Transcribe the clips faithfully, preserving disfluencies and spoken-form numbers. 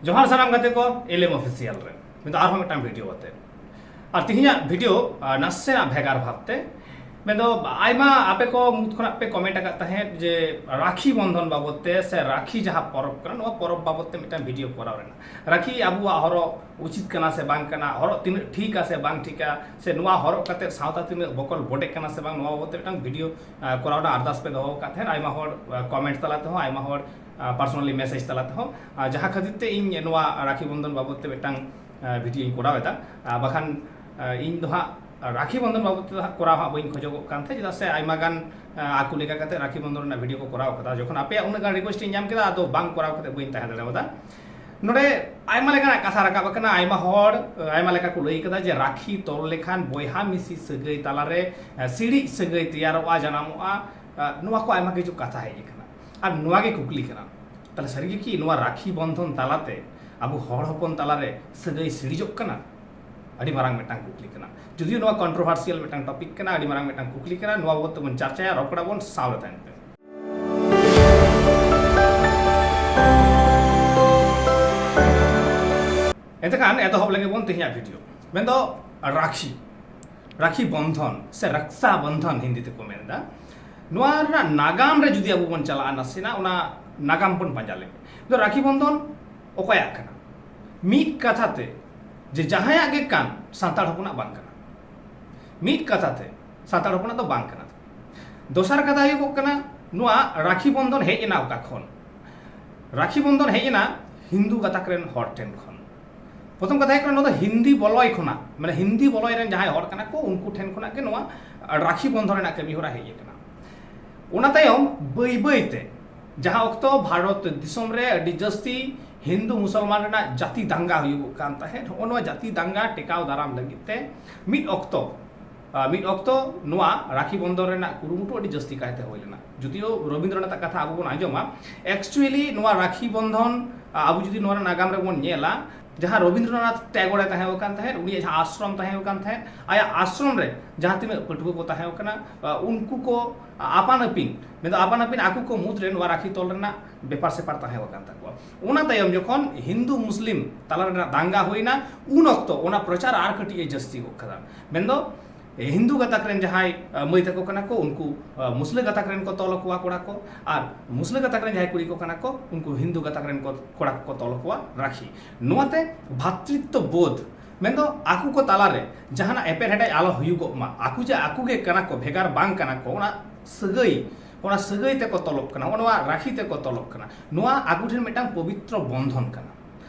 ᱡᱚᱦᱟᱨ ᱥᱟᱱᱟᱢ ᱜᱟᱛᱮ ᱠᱚ, ᱮᱞ ᱮᱢ ᱚᱯᱷᱤᱥᱤᱭᱟᱞ ᱨᱮ ᱢᱮᱱᱫᱚ ᱟᱨᱦᱚᱸ ᱢᱤᱫᱴᱟᱝ ᱵᱷᱤᱰᱤᱭᱳ ᱟᱛᱮ᱾ ᱟᱨ ᱛᱮᱦᱮᱧᱟᱜ ᱵᱷᱤᱰᱤᱭᱳ, ᱟᱨ, ᱱᱟᱥᱮᱱᱟᱜ ᱵᱷᱮᱜᱟᱨ ᱵᱷᱟᱵᱛᱮ ᱢᱮᱱᱫᱚ ᱟᱭᱢᱟ ᱟᱯᱮ ᱠᱚ ᱢᱩᱫᱽ ᱠᱷᱚᱱᱟᱜ ᱯᱮ ᱠᱚᱢᱮᱱᱴ ᱟᱠᱟᱫ ᱛᱟᱦᱮᱸᱫ ᱡᱮ ᱨᱟᱠᱷᱤ ᱵᱚᱱᱫᱷᱚᱱ ᱵᱟᱵᱚᱫ ᱛᱮ ᱥᱮ ᱨᱟᱠᱷᱤ ᱡᱟᱦᱟᱸ ᱯᱚᱨᱚᱵᱽ ᱠᱟᱱᱟ, ᱱᱚᱣᱟ ᱯᱚᱨᱚᱵᱽ ᱵᱟᱵᱚᱫ ᱛᱮ ᱢᱤᱫᱴᱟᱝ ᱵᱷᱤᱰᱤᱭᱳ ᱠᱚᱨᱟᱣ ᱨᱮᱱᱟᱜ᱾ ᱨᱟᱠᱷᱤ ᱟᱵᱚᱣᱟᱜ ᱦᱚᱨᱚᱜ ᱩᱪᱤᱛ ᱠᱟᱱᱟ ᱥᱮ ᱵᱟᱝ ᱠᱟᱱᱟ, ᱦᱚᱨᱚᱜ ᱛᱤᱱᱟᱹᱜ ᱴᱷᱤᱠᱟ ᱥᱮ ᱵᱟᱝ ᱴᱷᱤᱠᱟ, ᱥᱮ ᱱᱚᱣᱟ ᱦᱚᱨᱚᱜ ᱠᱟᱛᱮ ᱥᱟᱶᱛᱟ ᱛᱤᱱᱟᱹᱜ ᱵᱚᱠᱚᱞ ᱵᱚᱰᱮᱜ ᱠᱟᱱᱟ ᱥᱮ ᱵᱟᱝ, ᱱᱚᱣᱟ ᱵᱟᱵᱚᱫ ᱛᱮ ᱢᱤᱫᱴᱟᱝ ᱵᱷᱤᱰᱤᱭᱳ, ᱟᱨ, ᱠᱚᱨᱟᱣ ᱨᱮᱱᱟᱜ ᱟᱨᱫᱟᱥ ᱯᱮ ᱫᱚᱦᱚ ᱟᱠᱟᱫ ᱛᱟᱦᱮᱸᱫ ᱟᱭᱢᱟ ᱦᱚᱲ, ᱟᱨ, ᱠᱚᱢᱮᱱᱴ ᱛᱟᱞᱟ ᱛᱮᱦᱚᱸ, ᱟᱭᱢᱟ ᱦᱚᱲ, ᱟᱨ, ᱯᱟᱨᱥᱳᱱᱟᱞᱤ ᱢᱮᱥᱮᱡᱽ ᱛᱟᱞᱟ ᱛᱮᱦᱚᱸ᱾ ᱟᱨ, ᱡᱟᱦᱟᱸ ᱠᱷᱟᱹᱛᱤᱨ ᱛᱮ ᱤᱧ ᱱᱚᱣᱟ ᱨᱟᱠᱷᱤ ᱵᱚᱱᱫᱷᱚᱱ ᱵᱟᱵᱚᱫ ᱛᱮ ᱢᱤᱫᱴᱟᱝ, ᱟᱨ, ᱵᱷᱤᱰᱤᱭᱳᱧ ᱠᱚᱨᱟᱣ ᱮᱫᱟ᱾ ᱟᱨ, ᱵᱟᱠᱷᱟᱱ, ᱟᱨ, ᱤᱧ ᱫᱚ ᱦᱟᱸᱜ ᱨᱟᱠᱷᱤ ᱵᱚᱱᱫᱷᱚᱱ ᱵᱟᱵᱚᱫ ᱛᱮᱫᱚ ᱦᱟᱸᱜ ᱠᱚᱨᱟᱣ ᱦᱟᱸᱜ ᱵᱟᱹᱧ ᱠᱷᱚᱡᱚᱜᱚᱜ ᱠᱟᱱ ᱛᱟᱦᱮᱸᱫ, ᱪᱮᱫᱟᱜ ᱥᱮ ᱟᱭᱢᱟ ᱜᱟᱱ, ᱟᱨ, ᱟᱠᱚ ᱞᱮᱠᱟ ᱠᱟᱛᱮ ᱨᱟᱠᱷᱤ ᱵᱚᱱᱫᱷᱚᱱ ᱨᱮᱱᱟᱜ ᱵᱷᱤᱰᱤᱭᱳ ᱠᱚ ᱠᱚᱨᱟᱣ ᱠᱟᱫᱟ᱾ ᱡᱚᱠᱷᱚᱱ ᱟᱯᱮᱭᱟᱜ ᱩᱱᱟᱹᱜ ᱜᱟᱱ ᱨᱤᱠᱩᱭᱮᱥᱴ ᱤᱧ ᱧᱟᱢ ᱠᱮᱫᱟ, ᱟᱫᱚ ᱵᱟᱝ ᱠᱚᱨᱟᱣ ᱠᱟᱛᱮ ᱵᱟᱹᱧ ᱛᱟᱦᱮᱸ ᱫᱟᱲᱮᱭᱟᱫᱟ᱾ ᱱᱚᱰᱮ ᱟᱭᱢᱟ ᱞᱮᱠᱟᱱᱟᱜ ᱠᱟᱛᱷᱟ ᱨᱟᱠᱟᱵ ᱟᱠᱟᱱᱟ᱾ ᱟᱭᱢᱟ ᱦᱚᱲ, ᱟᱭᱢᱟ ᱞᱮᱠᱟ ᱠᱚ ᱞᱟᱹᱭ ᱠᱟᱫᱟ ᱡᱮ ᱨᱟᱠᱷᱤ ᱛᱚᱞ ᱞᱮᱠᱷᱟᱱ ᱵᱚᱭᱦᱟ ᱢᱤᱥᱤ ᱥᱟᱹᱜᱟᱹᱭ ᱛᱟᱞᱟᱨᱮ, ᱟᱨ, ᱥᱤᱲᱤᱡ ᱥᱟᱹᱜᱟᱹᱭ ᱛᱮᱭᱟᱨᱚᱜᱼᱟ, ᱡᱟᱱᱟᱢᱚᱜᱼᱟ᱾ ᱟᱨ, ᱱᱚᱣᱟ ᱠᱚ ᱟᱭᱢᱟ ᱠᱤᱪᱷᱩ ᱠᱟᱛᱷᱟ ᱦᱮᱡ ᱟᱠᱟᱱᱟ᱾ ᱟᱨ ᱱᱚᱣᱟ ᱜᱮ ᱠᱩᱠᱞᱤ ᱠᱟᱱᱟ, ᱛᱟᱦᱞᱮ ᱥᱟᱹᱨᱤ ᱜᱮ ᱠᱤ ᱱᱚᱣᱟ ᱨᱟᱠᱷᱤ ᱵᱚᱱᱫᱷᱚᱱ ᱛᱟᱞᱟᱛᱮ ᱟᱵᱚ ᱦᱚᱲ ᱦᱚᱯᱚᱱ ᱛᱟᱞᱟᱨᱮ ᱥᱟᱹᱜᱟᱹᱭ ᱥᱤᱲᱤᱡᱚᱜ ᱠᱟᱱᱟ? ᱟᱹᱰᱤ ᱢᱟᱨᱟᱝ ᱢᱤᱫᱴᱟᱝ ᱠᱩᱠᱞᱤ ᱠᱟᱱᱟ᱾ ᱡᱩᱫᱤᱭᱳ ᱱᱚᱣᱟ ᱠᱚᱱᱴᱨᱳᱵᱷᱟᱨᱥᱤᱭᱟᱞ ᱢᱤᱫᱴᱟᱝ ᱴᱚᱯᱤᱠ ᱠᱟᱱᱟ, ᱟᱹᱰᱤ ᱢᱟᱨᱟᱝ ᱢᱤᱫᱴᱟᱝ ᱠᱩᱠᱞᱤ ᱠᱟᱱᱟ, ᱱᱚᱣᱟ ᱵᱟᱵᱚᱫ ᱛᱮᱵᱚᱱ ᱪᱟᱨᱪᱟᱭᱟ, ᱨᱚᱯᱚᱲ ᱟᱵᱚᱱ, ᱥᱟᱶᱨᱮ ᱛᱟᱦᱮᱱ ᱯᱮ᱾ ᱮᱱᱛᱮᱠᱷᱟᱱ ᱮᱛᱚᱦᱚᱵ ᱞᱮᱜᱮ ᱵᱚᱱ ᱛᱮᱦᱮᱧᱟᱜ ᱵᱷᱤᱰᱤᱭᱳ, ᱢᱮᱱᱫᱚ ᱨᱟᱠᱷᱤ, ᱨᱟᱠᱷᱤ ᱵᱚᱱᱫᱷᱚᱱ ᱥᱮ ᱨᱟᱠᱥᱟ ᱵᱚᱱᱫᱷᱚᱱ ᱦᱤᱱᱫᱤ ᱛᱮᱠᱚ ᱢᱮᱱᱫᱟ᱾ ᱱᱚᱣᱟ ᱨᱮᱱᱟᱜ ᱱᱟᱜᱟᱢ ᱨᱮ ᱡᱩᱫᱤ ᱟᱵᱚ ᱵᱚᱱ ᱪᱟᱞᱟᱜᱼᱟ, ᱱᱟᱥᱮᱱᱟᱜ ᱚᱱᱟ ᱱᱟᱜᱟᱢ ᱵᱚᱱ ᱯᱟᱸᱡᱟ ᱞᱮᱜᱮ᱾ ᱫᱚ ᱨᱟᱠᱷᱤ ᱵᱚᱱᱫᱷᱚᱱ ᱚᱠᱚᱭᱟᱜ ᱠᱟᱱᱟ? ᱢᱤᱫ ᱠᱟᱛᱷᱟ ᱛᱮ, ᱡᱮ ᱡᱟᱦᱟᱸᱭᱟᱜ ᱜᱮ ᱠᱟᱱ, ᱥᱟᱱᱛᱟᱲ ᱦᱚᱯᱚᱱᱟᱜ ᱵᱟᱝ ᱠᱟᱱᱟ᱾ ᱢᱤᱫ ᱠᱟᱛᱷᱟ ᱛᱮ, ᱥᱟᱱᱛᱟᱲ ᱦᱚᱯᱚᱱᱟᱜ ᱫᱚ ᱵᱟᱝ ᱠᱟᱱᱟ᱾ ᱫᱚᱥᱟᱨ ᱠᱟᱛᱷᱟ ᱦᱩᱭᱩᱜᱚᱜ ᱠᱟᱱᱟ, ᱱᱚᱣᱟ ᱨᱟᱠᱷᱤ ᱵᱚᱱᱫᱷᱚᱱ ᱦᱮᱡ ᱮᱱᱟ ᱚᱠᱟ ᱠᱷᱚᱱ? ᱨᱟᱠᱷᱤ ᱵᱚᱱᱫᱷᱚᱱ ᱦᱮᱡ ᱮᱱᱟ ᱦᱤᱱᱫᱩ ᱜᱟᱛᱟᱠ ᱨᱮᱱ ᱦᱚᱲ ᱴᱷᱮᱱ ᱠᱷᱚᱱ᱾ ᱯᱨᱚᱛᱷᱚᱢ ᱠᱟᱛᱷᱟ ᱦᱩᱭᱩᱜ ᱠᱟᱱᱟ, ᱱᱚᱣᱟ ᱫᱚ ᱦᱤᱱᱫᱤ ᱵᱚᱞᱚᱭ ᱠᱷᱚᱱᱟᱜ, ᱢᱟᱱᱮ ᱦᱤᱱᱫᱤ ᱵᱚᱞᱚᱭ ᱨᱮᱱ ᱡᱟᱦᱟᱸᱭ ᱦᱚᱲ ᱠᱟᱱᱟ ᱠᱚ, ᱩᱱᱠᱩ ᱴᱷᱮᱱ ᱠᱷᱚᱱᱟᱜ ᱜᱮ ᱱᱚᱣᱟ ᱨᱟᱠᱷᱤ ᱵᱚᱱᱫᱷᱚᱱ ᱨᱮᱱᱟᱜ ᱠᱟᱹᱢᱤ ᱦᱚᱨᱟ ᱦᱮᱡ ᱟᱠᱟᱱᱟ᱾ ᱚᱱᱟ ᱛᱟᱭᱚᱢ ᱵᱟᱹᱭ ᱵᱟᱹᱭ ᱛᱮ ᱡᱟᱦᱟᱸ ᱚᱠᱛᱚ ᱵᱷᱟᱨᱚᱛ ᱫᱤᱥᱚᱢ ᱨᱮ ᱟᱹᱰᱤ ᱡᱟᱹᱥᱛᱤ ᱦᱤᱱᱫᱩ ᱢᱩᱥᱚᱞᱢᱟᱱ ᱨᱮᱱᱟᱜ ᱡᱟᱹᱛᱤ ᱫᱟᱝᱜᱟ ᱦᱩᱭᱩᱜᱚᱜ ᱠᱟᱱ ᱛᱟᱦᱮᱸᱫ, ᱦᱚᱸᱜᱼᱚ ᱱᱚᱣᱟ ᱡᱟᱹᱛᱤ ᱫᱟᱝᱜᱟ ᱴᱮᱠᱟᱣ ᱫᱟᱨᱟᱢ ᱞᱟᱹᱜᱤᱫ ᱛᱮ ᱢᱤᱫ ᱚᱠᱛᱚ, ᱟᱨ, ᱢᱤᱫ ᱚᱠᱛᱚ ᱱᱚᱣᱟ ᱨᱟᱠᱷᱤ ᱵᱚᱱᱫᱷᱚᱱ ᱨᱮᱱᱟᱜ ᱠᱩᱨᱩᱢᱩᱴᱩ ᱟᱹᱰᱤ ᱡᱟᱹᱥᱛᱤ ᱠᱟᱭᱛᱮ ᱦᱩᱭ ᱞᱮᱱᱟ᱾ ᱡᱩᱫᱤᱭᱳ ᱨᱚᱵᱤᱱᱫᱨᱚᱱᱟᱛᱷ ᱟᱜ ᱠᱟᱛᱷᱟ ᱟᱵᱚ ᱵᱚᱱ ᱟᱸᱡᱚᱢᱟ, actually ᱱᱚᱣᱟ ᱨᱟᱠᱷᱤ ᱵᱚᱱᱫᱷᱚᱱ, ᱟᱨ, ᱟᱵᱚ ᱡᱩᱫᱤ ᱱᱚᱣᱟ ᱨᱮᱱᱟᱜ ᱱᱟᱜᱟᱢ ᱨᱮᱵᱚᱱ ᱧᱮᱞᱟ, ᱡᱟᱦᱟᱸ ᱨᱚᱵᱤᱱᱫᱨᱚᱱᱟᱛᱷ ᱴᱮᱜᱳᱨᱮ ᱛᱟᱦᱮᱸ ᱟᱠᱟᱱ ᱛᱟᱦᱮᱸᱫ, ᱩᱱᱤᱭᱟᱜ ᱡᱟᱦᱟᱸ ᱟᱥᱨᱚᱢ ᱛᱟᱦᱮᱸ ᱟᱠᱟᱱ ᱛᱟᱦᱮᱸᱫ, ᱟᱭᱟᱜ ᱟᱥᱨᱚᱢ ᱨᱮ ᱡᱟᱦᱟᱸ ᱛᱤᱱᱟᱹᱜ ᱯᱟᱹᱴᱷᱩᱣᱟᱹ ᱠᱚ ᱛᱟᱦᱮᱸ ᱠᱟᱱᱟ, ᱟ, ᱩᱱᱠᱩ ᱠᱚ ᱟᱯᱟᱱ ᱟᱹᱯᱤᱱ, ᱢᱮᱱᱫᱚ ᱟᱯᱟᱱ ᱟᱹᱯᱤᱱ ᱟᱠᱚ ᱠᱚ ᱢᱩᱫᱽᱨᱮ ᱱᱚᱣᱟ ᱨᱟᱠᱷᱤ ᱛᱚᱞ ᱨᱮᱱᱟᱜ ᱵᱮᱯᱟᱨ ᱥᱮᱯᱟᱨ ᱛᱟᱦᱮᱸ ᱟᱠᱟᱱ ᱛᱟᱠᱚᱣᱟ᱾ ᱚᱱᱟ ᱛᱟᱭᱚᱢ ᱡᱚᱠᱷᱚᱱ ᱦᱤᱱᱫᱩ ᱢᱩᱥᱞᱤᱢ ᱛᱟᱞᱟ ᱨᱮᱱᱟᱜ ᱫᱟᱝᱜᱟ ᱦᱩᱭᱱᱟ, ᱩᱱ ᱚᱠᱛᱚ ᱚᱱᱟ ᱯᱨᱚᱪᱟᱨ ᱟᱨ ᱠᱟᱹᱴᱤᱡ ᱮ ᱡᱟᱹᱥᱛᱤ ᱜᱚᱫ ᱠᱟᱫᱟ᱾ ᱢᱮᱱᱫᱚ ᱦᱤᱱᱫᱩ ᱜᱟᱛᱟᱠ ᱨᱮᱱ ᱡᱟᱦᱟᱸᱭ, ᱟ, ᱢᱟᱹᱭ ᱛᱟᱠᱚ ᱠᱟᱱᱟ ᱠᱚ, ᱩᱱᱠᱩ, ᱟ, ᱢᱩᱥᱞᱟᱹ ᱜᱟᱛᱟᱠ ᱨᱮᱱ ᱠᱚ ᱛᱚᱞ ᱟᱠᱚᱣᱟ ᱠᱚᱲᱟ ᱠᱚ, ᱟᱨ ᱢᱩᱥᱞᱟᱹ ᱜᱟᱛᱟᱠ ᱨᱮᱱ ᱡᱟᱦᱟᱸᱭ ᱠᱩᱲᱤ ᱠᱚ ᱠᱟᱱᱟ ᱠᱚ, ᱩᱱᱠᱩ ᱦᱤᱱᱫᱩ ᱜᱟᱛᱟᱠ ᱨᱮᱱ ᱠᱚ, ᱠᱚᱲᱟ ᱠᱚᱠᱚ ᱛᱚᱞ ᱟᱠᱚᱣᱟ ᱨᱟᱠᱷᱤ᱾ ᱱᱚᱣᱟᱛᱮ ᱵᱷᱟᱛᱨᱤᱛᱛᱚ ᱵᱳᱫᱷ, ᱢᱮᱱᱫᱚ ᱟᱠᱚ ᱠᱚ ᱛᱟᱞᱟᱨᱮ ᱡᱟᱦᱟᱱᱟᱜ ᱮᱯᱮᱨᱦᱮᱸᱰᱮᱡ ᱟᱞᱚ ᱦᱩᱭᱩᱜᱚᱜ ᱢᱟ, ᱟᱠᱚ ᱡᱮ ᱟᱠᱚ ᱜᱮ ᱠᱟᱱᱟ ᱠᱚ, ᱵᱷᱮᱜᱟᱨ ᱵᱟᱝ ᱠᱟᱱᱟ ᱠᱚ, ᱚᱱᱟ ᱥᱟᱹᱜᱟᱹᱭ, ᱚᱱᱟ ᱥᱟᱹᱜᱟᱹᱭ ᱛᱮᱠᱚ ᱛᱚᱞᱚᱜ ᱠᱟᱱᱟ, ᱱᱚᱣᱟ ᱨᱟᱠᱷᱤ ᱛᱮᱠᱚ ᱛᱚᱞᱚᱜ ᱠᱟᱱᱟ᱾ ᱱᱚᱣᱟ ᱟᱠᱚ ᱴᱷᱮᱱ ᱢᱤᱫᱴᱟᱝ ᱯᱚᱵᱤᱛᱨᱚ ᱵᱚᱱᱫᱷᱚᱱ ᱠᱟᱱᱟ,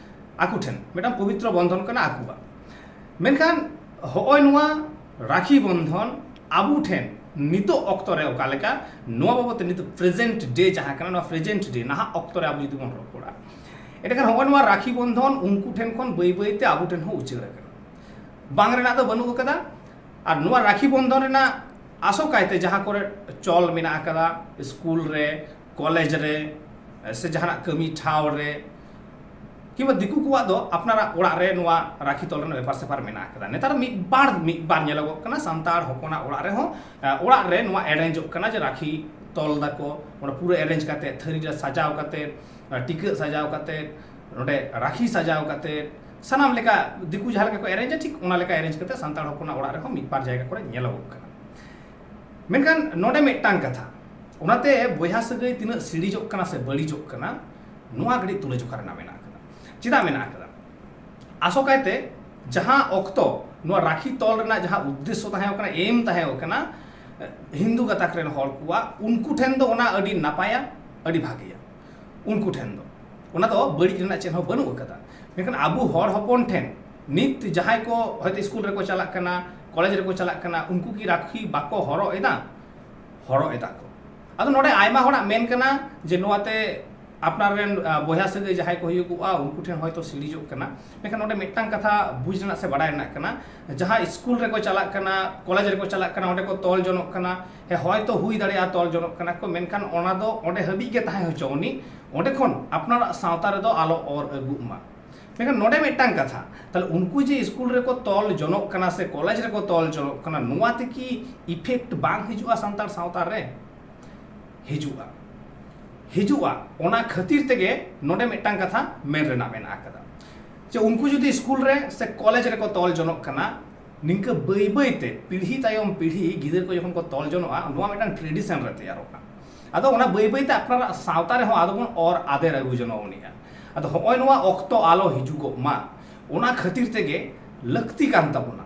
ᱟᱠᱚ ᱴᱷᱮᱱ ᱢᱤᱫᱴᱟᱝ ᱯᱚᱵᱤᱛᱨᱚ ᱵᱚᱱᱫᱷᱚᱱ ᱠᱟᱱᱟ ᱟᱠᱚᱣᱟᱜ᱾ ᱢᱮᱱᱠᱷᱟᱱ ᱦᱚᱸᱜᱼᱚᱭ ᱱᱚᱣᱟ ᱨᱟᱠᱷᱤ ᱵᱚᱱᱫᱷᱚᱱ ᱟᱵᱚ ᱴᱷᱮᱱ ᱱᱤᱛᱚᱜ ᱚᱠᱛᱚ ᱨᱮ ᱚᱠᱟ ᱞᱮᱠᱟ, ᱱᱚᱣᱟ ᱵᱟᱵᱚᱛ ᱛᱮ ᱱᱤᱛᱚᱜ present day ᱡᱟᱦᱟᱸ ᱠᱟᱱᱟ, ᱱᱚᱣᱟ present day ᱱᱟᱦᱟᱜ ᱚᱠᱛᱚ ᱨᱮ ᱟᱵᱚ ᱡᱩᱫᱤ ᱵᱚᱱ ᱨᱚᱯᱚᱲᱟ, ᱮᱸᱰᱮᱠᱷᱟᱱ ᱦᱚᱸᱜᱼᱚᱭ ᱱᱚᱣᱟ ᱨᱟᱠᱷᱤ ᱵᱚᱱᱫᱷᱚᱱ ᱩᱱᱠᱩ ᱴᱷᱮᱱ ᱠᱷᱚᱱ ᱵᱟᱹᱭ ᱵᱟᱹᱭ ᱛᱮ ᱟᱵᱚ ᱴᱷᱮᱱ ᱦᱚᱸ ᱩᱪᱟᱹᱲ ᱟᱠᱟᱱᱟ, ᱵᱟᱝ ᱨᱮᱱᱟᱜ ᱫᱚ ᱵᱟᱹᱱᱩᱜ ᱟᱠᱟᱫᱟ᱾ ᱟᱨ ᱱᱚᱣᱟ ᱨᱟᱠᱷᱤ ᱵᱚᱱᱫᱷᱚᱱ ᱨᱮᱱᱟᱜ ᱟᱥᱚᱠᱟᱭᱛᱮ ᱡᱟᱦᱟᱸ ᱠᱚᱨᱮ ᱪᱚᱞ ᱢᱮᱱᱟᱜ ᱟᱠᱟᱫᱟ, ᱥᱠᱩᱞ ᱨᱮ, ᱠᱚᱞᱮᱡᱽ ᱨᱮ, ᱥᱮ ᱡᱟᱦᱟᱱᱟᱜ ᱠᱟᱹᱢᱤ ᱴᱷᱟᱶ ᱨᱮ, ᱠᱤᱝᱵᱟ ᱫᱤᱠᱩ ᱠᱚᱣᱟᱜ ᱫᱚ ᱟᱯᱱᱟᱨᱟᱜ ᱚᱲᱟᱜ ᱨᱮ ᱱᱚᱣᱟ ᱨᱟᱠᱷᱤ ᱛᱚᱞ ᱨᱮᱱᱟᱜ ᱵᱮᱯᱟᱨ ᱥᱮᱯᱟᱨ ᱢᱮᱱᱟᱜ ᱟᱠᱟᱫᱟ᱾ ᱱᱮᱛᱟᱨ ᱢᱤᱫ ᱵᱟᱨ, ᱢᱤᱫ ᱵᱟᱨ ᱧᱮᱞᱚᱜᱚᱜ ᱠᱟᱱᱟ, ᱥᱟᱱᱛᱟᱲ ᱦᱚᱯᱚᱱᱟᱜ ᱚᱲᱟᱜ ᱨᱮᱦᱚᱸ, ᱟ, ᱚᱲᱟᱜ ᱨᱮ ᱱᱚᱣᱟ arrangeᱚᱜ ᱠᱟᱱᱟ ᱡᱮ ᱨᱟᱠᱷᱤ ᱛᱚᱞ ᱫᱟᱠᱚ, ᱚᱱᱟ ᱯᱩᱨᱟᱹ arrange ᱠᱟᱛᱮ, ᱛᱷᱟᱹᱨᱤ ᱨᱮ ᱥᱟᱡᱟᱣ ᱠᱟᱛᱮ, ᱟ, ᱴᱤᱠᱟᱹᱜ ᱥᱟᱡᱟᱣ ᱠᱟᱛᱮ, ᱱᱚᱰᱮ ᱨᱟᱠᱷᱤ ᱥᱟᱡᱟᱣ ᱠᱟᱛᱮ, ᱥᱟᱱᱟᱢ ᱞᱮᱠᱟ ᱫᱤᱠᱩ ᱡᱟᱦᱟᱸ ᱞᱮᱠᱟ ᱠᱚ arrangeᱟ, ᱴᱷᱤᱠ ᱚᱱᱟ ᱞᱮᱠᱟ arrange ᱠᱟᱛᱮ ᱥᱟᱱᱛᱟᱲ ᱦᱚᱯᱚᱱᱟᱜ ᱚᱲᱟᱜ ᱨᱮᱦᱚᱸ ᱢᱤᱫ ᱵᱟᱨ ᱡᱟᱭᱜᱟ ᱠᱚᱨᱮ ᱧᱮᱞᱚᱜᱚᱜ ᱠᱟᱱᱟ᱾ ᱢᱮᱱᱠᱷᱟᱱ ᱱᱚᱰᱮ ᱢᱤᱫᱴᱟᱝ ᱠᱟᱛᱷᱟ, ᱚᱱᱟᱛᱮ ᱵᱚᱭᱦᱟ ᱥᱟᱹᱜᱟᱹᱭ ᱛᱤᱱᱟᱹᱜ ᱥᱤᱲᱤᱡᱚᱜ ᱠᱟᱱᱟ ᱥᱮ ᱵᱟᱹᱲᱤᱡᱚᱜ ᱠᱟᱱᱟ, ᱱᱚᱣᱟ ᱠᱟᱹᱴᱤᱡ ᱛᱩᱞᱟᱹᱡᱚᱠᱷᱟ ᱨᱮᱱᱟᱜ ᱢᱮᱱᱟᱜ ᱟᱠᱟᱫᱟ᱾ ᱪᱮᱫᱟᱜ ᱢᱮᱱᱟᱜ ᱟᱠᱟᱫᱟ? ᱟᱥᱚᱠᱟᱭᱛᱮ ᱡᱟᱦᱟᱸ ᱚᱠᱛᱚ ᱱᱚᱣᱟ ᱨᱟᱠᱷᱤ ᱛᱚᱞ ᱨᱮᱱᱟᱜ ᱡᱟᱦᱟᱸ ᱩᱫᱽᱫᱮᱥᱥᱚ ᱛᱟᱦᱮᱸ ᱠᱟᱱᱟ, ᱮᱢ ᱛᱟᱦᱮᱸ ᱠᱟᱱᱟ, ᱦᱤᱱᱫᱩ ᱜᱟᱛᱟᱠ ᱨᱮᱱ ᱦᱚᱲ ᱠᱚᱣᱟᱜ, ᱩᱱᱠᱩ ᱴᱷᱮᱱ ᱫᱚ ᱚᱱᱟ ᱟᱹᱰᱤ ᱱᱟᱯᱟᱭᱟ, ᱟᱹᱰᱤ ᱵᱷᱟᱜᱮᱭᱟ᱾ ᱩᱱᱠᱩ ᱴᱷᱮᱱ ᱫᱚ ᱚᱱᱟ ᱫᱚ ᱵᱟᱹᱲᱤᱡ ᱨᱮᱱᱟᱜ ᱪᱮᱫ ᱦᱚᱸ ᱵᱟᱹᱱᱩᱜ ᱟᱠᱟᱫᱟ᱾ ᱢᱮᱱᱠᱷᱟᱱ ᱟᱵᱚ ᱦᱚᱲ ᱦᱚᱯᱚᱱ ᱴᱷᱮᱱ ᱱᱤᱛ ᱡᱟᱦᱟᱸᱭ ᱠᱚ ᱦᱚᱭᱛᱳ ᱥᱠᱩᱞ ᱨᱮᱠᱚ ᱪᱟᱞᱟᱜ ᱠᱟᱱᱟ, ᱠᱚᱞᱮᱡᱽ ᱨᱮᱠᱚ ᱪᱟᱞᱟᱜ ᱠᱟᱱᱟ, ᱩᱱᱠᱩ ᱠᱤ ᱨᱟᱠᱷᱤ ᱵᱟᱠᱚ ᱦᱚᱨᱚᱜ ᱮᱫᱟ? ᱦᱚᱨᱚᱜ ᱮᱫᱟ ᱠᱚ᱾ ᱟᱫᱚ ᱱᱚᱰᱮ ᱟᱭᱢᱟ ᱦᱚᱲᱟᱜ ᱢᱮᱱ ᱠᱟᱱᱟ ᱡᱮ ᱱᱚᱣᱟᱛᱮ ᱟᱯᱱᱟᱨ ᱨᱮᱱ, ᱟ, ᱵᱚᱭᱦᱟ ᱥᱟᱹᱜᱟᱹᱭ ᱡᱟᱦᱟᱸᱭ ᱠᱚ ᱦᱩᱭᱩᱜᱚᱜᱼᱟ, ᱩᱱᱠᱩ ᱴᱷᱮᱱ ᱦᱚᱭᱛᱳ ᱥᱤᱲᱤᱡᱚᱜ ᱠᱟᱱᱟ᱾ ᱢᱮᱱᱠᱷᱟᱱ ᱱᱚᱰᱮ ᱢᱤᱫᱴᱟᱝ ᱠᱟᱛᱷᱟ ᱵᱩᱡᱽ ᱨᱮᱱᱟᱜ ᱥᱮ ᱵᱟᱰᱟᱭ ᱨᱮᱱᱟᱜ ᱠᱟᱱᱟ, ᱡᱟᱦᱟᱸ ᱥᱠᱩᱞ ᱨᱮᱠᱚ ᱪᱟᱞᱟᱜ ᱠᱟᱱᱟ, ᱠᱚᱞᱮᱡᱽ ᱨᱮᱠᱚ ᱪᱟᱞᱟᱜ ᱠᱟᱱᱟ, ᱚᱸᱰᱮ ᱠᱚ ᱛᱚᱞ ᱡᱚᱱᱚᱜ ᱠᱟᱱᱟ, ᱦᱮᱸ, ᱦᱚᱭᱛᱳ ᱦᱩᱭ ᱫᱟᱲᱮᱭᱟᱜᱼᱟ ᱛᱚᱞ ᱡᱚᱱᱚᱜ ᱠᱟᱱᱟ ᱠᱚ, ᱢᱮᱱᱠᱷᱟᱱ ᱚᱱᱟ ᱫᱚ ᱚᱸᱰᱮ ᱦᱟᱹᱵᱤᱡ ᱜᱮ ᱛᱟᱦᱮᱸ ᱦᱚᱪᱚ ᱟᱹᱱᱤᱡ, ᱚᱸᱰᱮ ᱠᱷᱚᱱ ᱟᱯᱱᱟᱨᱟᱜ ᱥᱟᱶᱛᱟ ᱨᱮᱫᱚ ᱟᱞᱚ ᱚᱨ ᱟᱹᱜᱩᱜ ᱢᱟ᱾ ᱢᱮᱱᱠᱷᱟᱱ ᱱᱚᱰᱮ ᱢᱤᱫᱴᱟᱝ ᱠᱟᱛᱷᱟ, ᱛᱟᱦᱞᱮ ᱩᱱᱠᱩ ᱡᱮ ᱥᱠᱩᱞ ᱨᱮᱠᱚ ᱛᱚᱞ ᱡᱚᱱᱚᱜ ᱠᱟᱱᱟ ᱥᱮ ᱠᱚᱞᱮᱡᱽ ᱨᱮᱠᱚ ᱛᱚᱞ ᱡᱚᱱᱚᱜ ᱠᱟᱱᱟ, ᱱᱚᱣᱟ ᱛᱮᱠᱤ ᱤᱯᱷᱮᱠᱴ ᱵᱟᱝ ᱦᱤᱡᱩᱜᱼᱟ ᱥᱟᱱᱛᱟᱲ ᱥᱟᱶᱛᱟ ᱨᱮ? ᱦᱤᱡᱩᱜᱼᱟ, ᱦᱤᱡᱩᱜᱼᱟ᱾ ᱚᱱᱟ ᱠᱷᱟᱹᱛᱤᱨ ᱛᱮᱜᱮ ᱱᱚᱰᱮ ᱢᱤᱫᱴᱟᱝ ᱠᱟᱛᱷᱟ ᱢᱮᱱ ᱨᱮᱱᱟᱜ ᱢᱮᱱᱟᱜ ᱟᱠᱟᱫᱟ, ᱡᱮ ᱩᱱᱠᱩ ᱡᱩᱫᱤ ᱥᱠᱩᱞ ᱨᱮ ᱥᱮ ᱠᱚᱞᱮᱡᱽ ᱨᱮᱠᱚ ᱛᱚᱞ ᱡᱚᱱᱚᱜ ᱠᱟᱱᱟ, ᱱᱤᱝᱠᱟᱹ ᱵᱟᱹᱭ ᱵᱟᱹᱭ ᱛᱮ ᱯᱤᱲᱦᱤ ᱛᱟᱭᱚᱢ ᱯᱤᱲᱦᱤ ᱜᱤᱫᱟᱹᱨ ᱠᱚ ᱡᱚᱠᱷᱚᱱ ᱠᱚ ᱛᱚᱞ ᱡᱚᱱᱚᱜᱼᱟ, ᱱᱚᱣᱟ ᱢᱤᱫᱴᱟᱝ ᱴᱨᱮᱰᱤᱥᱚᱱ ᱨᱮ ᱛᱮᱭᱟᱨᱚᱜᱼᱟ᱾ ᱟᱫᱚ ᱚᱱᱟ ᱵᱟᱹᱭ ᱵᱟᱹᱭ ᱛᱮ ᱟᱯᱱᱟᱨᱟᱜ ᱥᱟᱶᱛᱟ ᱨᱮᱦᱚᱸ ᱟᱫᱚ ᱵᱚᱱ ᱚᱨ ᱟᱫᱮᱨ ᱟᱹᱜᱩ ᱡᱚᱱᱚᱜ ᱩᱱᱤᱭᱟ᱾ ᱟᱫᱚ ᱦᱚᱸᱜᱼᱚᱭ ᱱᱚᱣᱟ ᱚᱠᱛᱚ ᱟᱞᱚ ᱦᱤᱡᱩᱜᱚᱜ ᱢᱟ, ᱚᱱᱟ ᱠᱷᱟᱹᱛᱤᱨ ᱛᱮᱜᱮ ᱞᱟᱹᱠᱛᱤ ᱠᱟᱱ ᱛᱟᱵᱚᱱᱟ